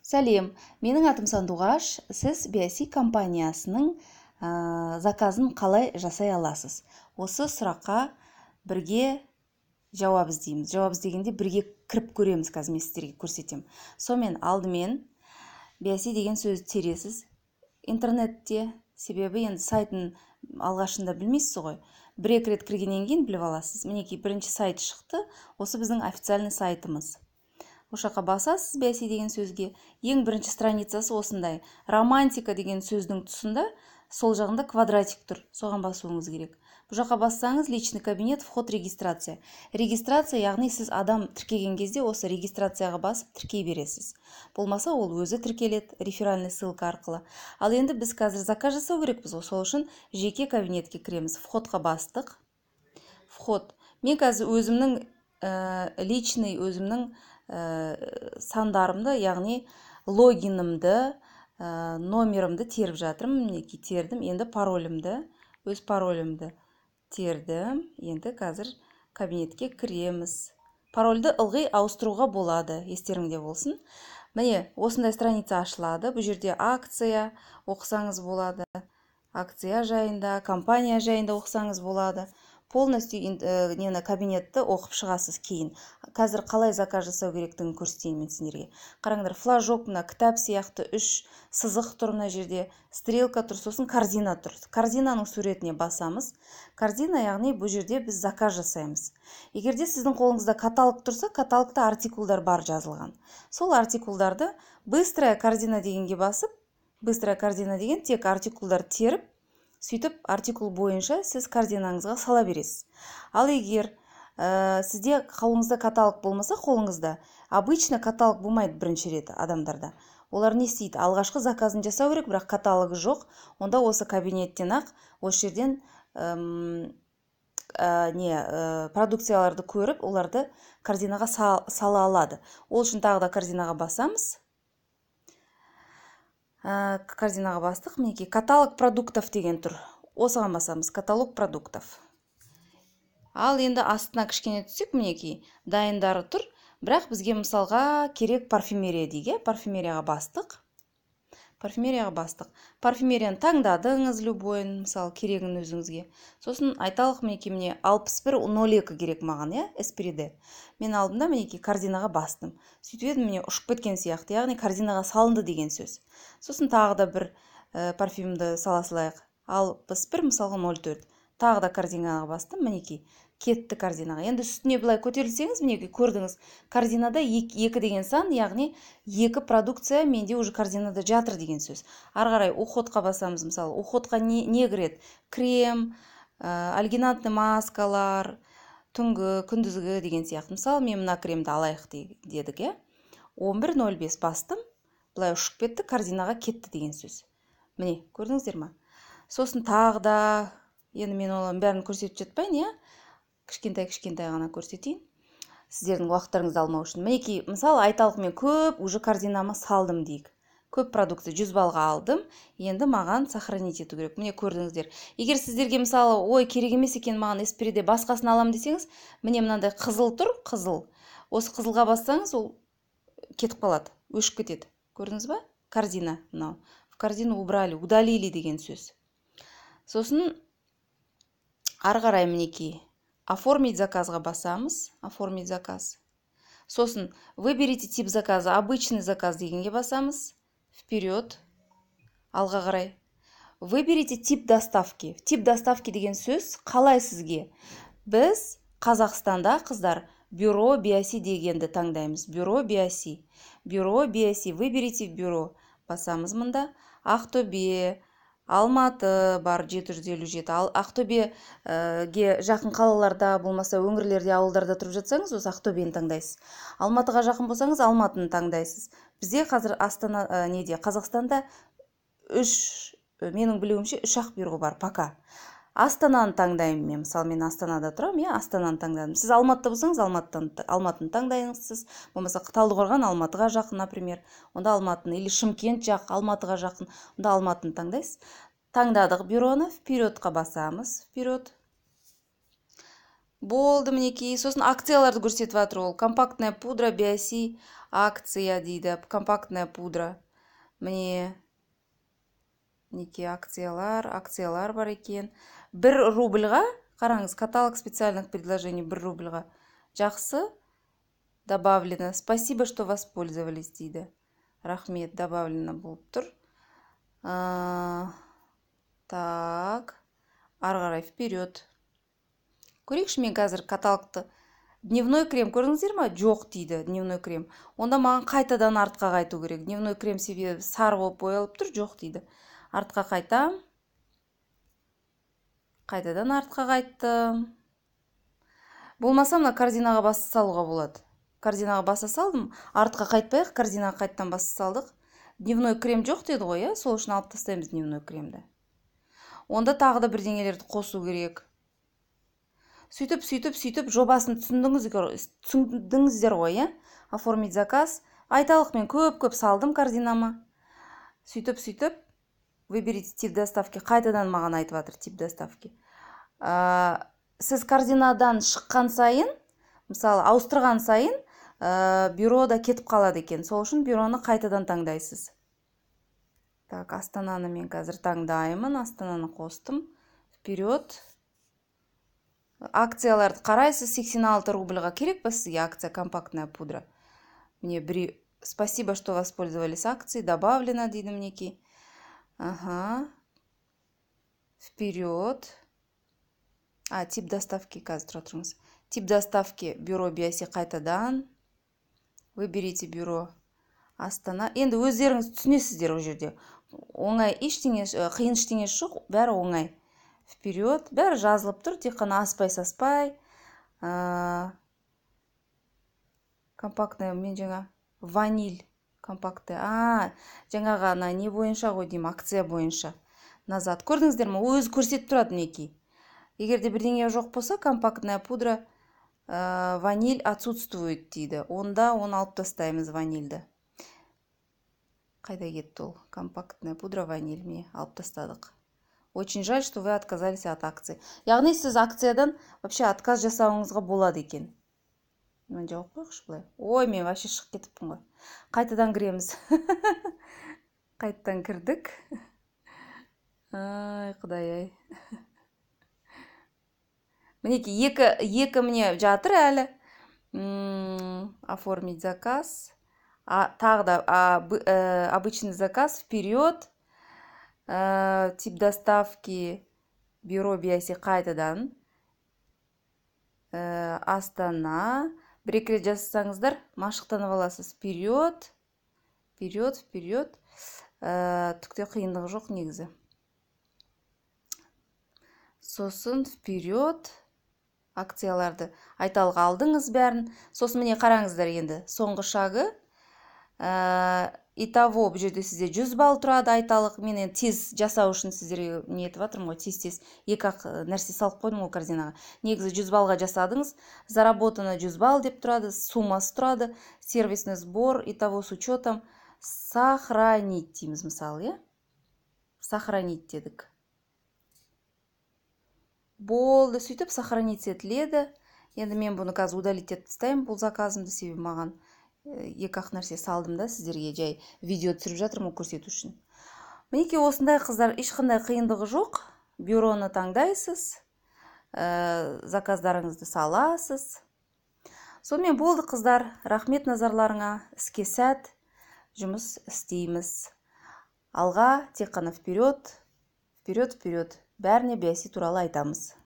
Сәлем, менің атым Сандуғаш. Сіз Биоси компаниясының заказын қалай жасай аласыз? Осы сұраққа бірге жауап іздейміз. Жауап іздегенде, бірге кіріп көреміз. Қазір мен сіздерге көрсетемін. Сонымен, алдымен Биоси деген сөзді тересіз интернетте, себебі енді сайтын алғашында білмейсіз ғой, бір екі рет кіргеннен кейін біліп аласыз. Мінекей, бірінші сайт шықты, осы біздің официальный сайтымыз. Осы жаққа басасыз, Биоси деген сөзге. Ең бірінші страницасы осындай. «Романтика» деген сөздің тұсында, сол жағында квадратик тұр, соған басуыңыз керек. Бұл жаққа бассаңыз, личный кабинет, вход, регистрация. Регистрация, яғни сіз адам тіркеген кезде осы регистрацияға басып тіркей бересіз, болмаса ол өзі тіркеледі реферальный ссылка арқылы. Ал енді біз қазір заказ жасау керекпіз ғой, сол үшін жеке кабинетке кіреміз. Входқа бастық, вход. Мен қазір өзімнің личный, өзімнің сандарымды, яғни логинімді, номерімді теріп жатырмын. Мінекей, тердім. Енді паролімді, өз паролімді тердім. Енді қазір кабинетке кіреміз. Парольді ылғи ауыстыруға болады, естеріңде болсын. Міне, осындай страница ашылады. Бұл жерде акция оқысаңыз болады, акция жайында, компания жайында оқысаңыз болады. Полностью нені, кабинетті оқып шығасыз кейін. Қазір қалай заказ жасау керектігін көрсетейін мен сендерге. Қараңдар, флажок, мына кітап сияқты үш сызық тұр, мына жерде стрелка тұр, сосын корзина тұр. Корзинаның суретіне басамыз. Корзина, яғни бұл жерде біз заказ жасаймыз. Егер де сіздің қолыңызда каталог тұрса, каталогта артикулдар бар жазылған. Сол артикулдарды быстрая корзина дегенге басып, быстрая корзина деген тек артикулдар теріп, сөйтіп артикул бойынша сіз корзинаңызға сала бересіз. Ал егер сізде қолыңызда каталог болмаса, қолыңызда обычно каталог болмайды бірінші рет адамдарда. Олар не істейді? Алғашқы заказын жасау керек, бірақ каталогы жоқ. Онда осы кабинеттен ақ, осы жерден не продукцияларды көріп, оларды корзинаға сала алады. Ол үшін тағы да корзинаға басамыз. Корзинаға бастық, мінекей, каталог продуктов деген тұр, осыған басамыз, каталог продуктов. Ал енді астына кішкене түссек, мінекей, дайындары тұр, бірақ бізге, мысалға, керек парфюмерия дейік, иә. Парфюмерияға бастық, парфюмерияға бастық. Парфюмерияны таңдадыңыз, любойын, мысалы, керегін өзіңізге. Сосын айталық, мінекей, міне, 6102 керек маған, иә, Эспириде. Мен алдым да, мінекей, корзинаға бастым. Сөйтіп едім, міне, ұшып кеткен сияқты, яғни корзинаға салынды деген сөз. Сосын тағы да бір парфюмді сала салайық, 61, мысалға, 04. Тағы да корзинаға бастым, мінекей, кетті корзинаға. Енді үстіне былай көтерілсеңіз, мінекей, көрдіңіз, корзинада екі деген сан, яғни екі продукция менде уже корзинада жатыр деген сөз. Ары қарай уходқа басамыз. Мысалы, уходқа не кіреді? Крем, альгинатный маскалар, түнгі, күндізгі деген сияқты. Мысалы, мен мына кремді алайық дедік, иә, 11.05 бастым, былай ұшып кетті, корзинаға кетті деген сөз. Міне, көрдіңіздер ма? Сосын тағы да, енді мен оның бәрін көрсетіп жатпайын, иә, кішкентай кішкентай ғана көрсетейін сіздердің уақыттарыңызды алмау үшін. Мінекей, мысалы, айталық, мен көп уже корзинама салдым дейік, көп продукция, 100 баллға алдым. Енді маған сохранить ету керек. Міне, көрдіңіздер. Егер сіздерге, мысалы, ой, керек емес екен маған Эспириде, басқасын аламын десеңіз, міне, мынандай қызыл тұр, қызыл. Осы қызылға бассаңыз, ол кетіп қалады, өшіп кетеді. Көрдіңіз ба? Корзина мынау, в корзину убрали, удалили деген сөз. Сосын ары қарай, мінекей, оформить заказға басамыз, оформить заказ. Сосын выберите тип заказа, обычный заказ дегенге басамыз, вперед, алға қарай. Выберите тип доставки. Тип доставки деген сөз қалай сізге? Біз Қазақстанда, қыздар, бюро Биоси дегенді таңдаймыз. Бюро Биоси, бюро Биоси, выберите бюро басамыз. Мында Ақтөбе, Алматы бар, 757. Ал Ақтөбеге жақын қалаларда, болмаса өңірлерде, ауылдарда тұрып жатсаңыз, осы Ақтөбені таңдайсыз. Алматыға жақын болсаңыз, Алматыны таңдайсыз. Бізде қазір Астана, неде, Қазақстанда үш, менің білуімше, үш ақ бюро бар пока. Астананы таңдаймын мен, мысалы, мен Астанада тұрамын, иә, Астананы таңдадым. Сіз Алматыда болсаңыз, Алматыны таңдайсыз, болмаса Талдықорған Алматыға жақын, например, онда Алматыны, или Шымкент жақ Алматыға жақын, онда Алматыны таңдайсыз. Таңдадық бюроны, впередқа басамыз, вперед. Болды, мінекей. Сосын акцияларды көрсетіп жатыр ол. Компактная пудра Биоси, акция дейді. Компактная пудра, міне, мінекей, акциялар, акциялар бар екен. 1 рубльға, қараңыз, каталог специальных предложений 1 рубльға. Жақсы. Добавлено. Спасибо, что воспользовались, дейді. Рахмет, добавлено болып тұр. Так, ары қарай вперед көрейікші. Мен қазір каталогты, дневной крем көрдіңіздер ма? Жоқ дейді дневной крем. Онда маған қайтадан артқа қайту керек. Дневной крем, себебі сары болып боялып тұр, жоқ дейді. Артқа қайтам, қайтадан артқа қайттым. Болмаса, мына корзинаға баса салуға болады. Корзинаға баса салдым. Артқа қайтпай ақ, корзинаға қайтадан баса салдық. Дневной крем жоқ деді ғой, иә? Сол үшін алып тастаймыз дневной кремді. Онда тағы да бірдеңелерді қосу керек. Сөйтіп, сөйтіп, сөйтіп, жобасын түсіндіңіздер ғой, иә? Оформить заказ. Айталық, мен көп көп салдым корзинама. Сөйтіп, сөйтіп, выберите тип доставки. Қайтадан маған айтып жатыр тип доставки. Сіз корзинадан шыққан сайын, мысалы, ауыстырған сайын, бюрода кетіп қалады екен. Сол үшін бюроны қайтадан таңдайсыз. Так, Астананы мен қазір таңдаймын. Астананы қостым. Вперед. Акцияларды қарайсыз. 86 рубльға керек па сізге акция, компактная пудра? Міне, бір. Спасибо, что воспользовались акцией. Добавлено дейді, мінекей. Ага, вперед. А, тип доставки, қазір, тұра тұрыңыз. Тип доставки бюро Биоси. Қайтадан выберите бюро, Астана. Енді өздеріңіз түсінесіздер, ол жерде оңай, ештеңе қиын, ештеңесі жоқ, бәрі оңай. Вперед. Бәрі жазылып тұр, тек қана аспай саспай. Компактная, мен жаңа ваниль компактный, а жаңағы ана не бойынша ғой деймін, акция бойынша. Назад. Көрдіңіздер ме, өзі көрсетіп тұрады, мінекей. Егер де бірдеңе жоқ болса, компактная пудра ваниль отсутствует дейді, онда оны алып тастаймыз. Ванильді қайда кетті ол? Компактная пудра ваниль, міне, алып тастадық. Очень жаль, что вы отказались от акции. Яғни сіз акциядан вообще отказ жасауыңызға болады екен. Мынаны жауып қояйықшы былай. Ой, мен вообще шығып кетіппін ғой. Қайтадан кіреміз. Қайтадан кірдік. Ай, құдай ай, мінекей, екі, екі, міне, жатыр әлі. Оформить заказ. Тағы да обычный заказ. Вперед. Тип доставки бюро Биоси. Қайтадан Астана. Бір екі рет жасасаңыздар, машықтанып аласыз. Вперед, вперед, вперед. Түк те қиындығы жоқ негізі. Сосын вперед. Акцияларды, айталық, алдыңыз бәрін. Сосын, міне, қараңыздар, енді соңғы шагы. Итого бұл жерде сізде 100 балл тұрады. Айталық, мен енді тез жасау үшін сіздерге не етіп жатырмын ғой, тез тез екі ақ нәрсе салып қойдым ғой корзинаға. Негізі 100 баллға жасадыңыз, заработано 100 балл деп тұрады, суммасы тұрады, сервисный сбор, итого с учетом. Сохранить дейміз, мысалы, иә. Сохранить дедік, болды. Сөйтіп сохранить етіледі. Енді мен бұны қазір удалить етіп тастаймын, бұл заказымды, себебі маған екі ақ нәрсе салдым да, сіздерге жай видео түсіріп жатырмын ғой көрсету үшін. Мінекей, осындай, қыздар, ешқандай қиындығы жоқ. Бюроны таңдайсыз, заказдарыңызды саласыз, сонымен болды. Қыздар, рахмет назарларыңа. Іске сәт, жұмыс істейміз алға, тек қана вперед, вперед, вперед! Бәріне Биоси туралы айтамыз.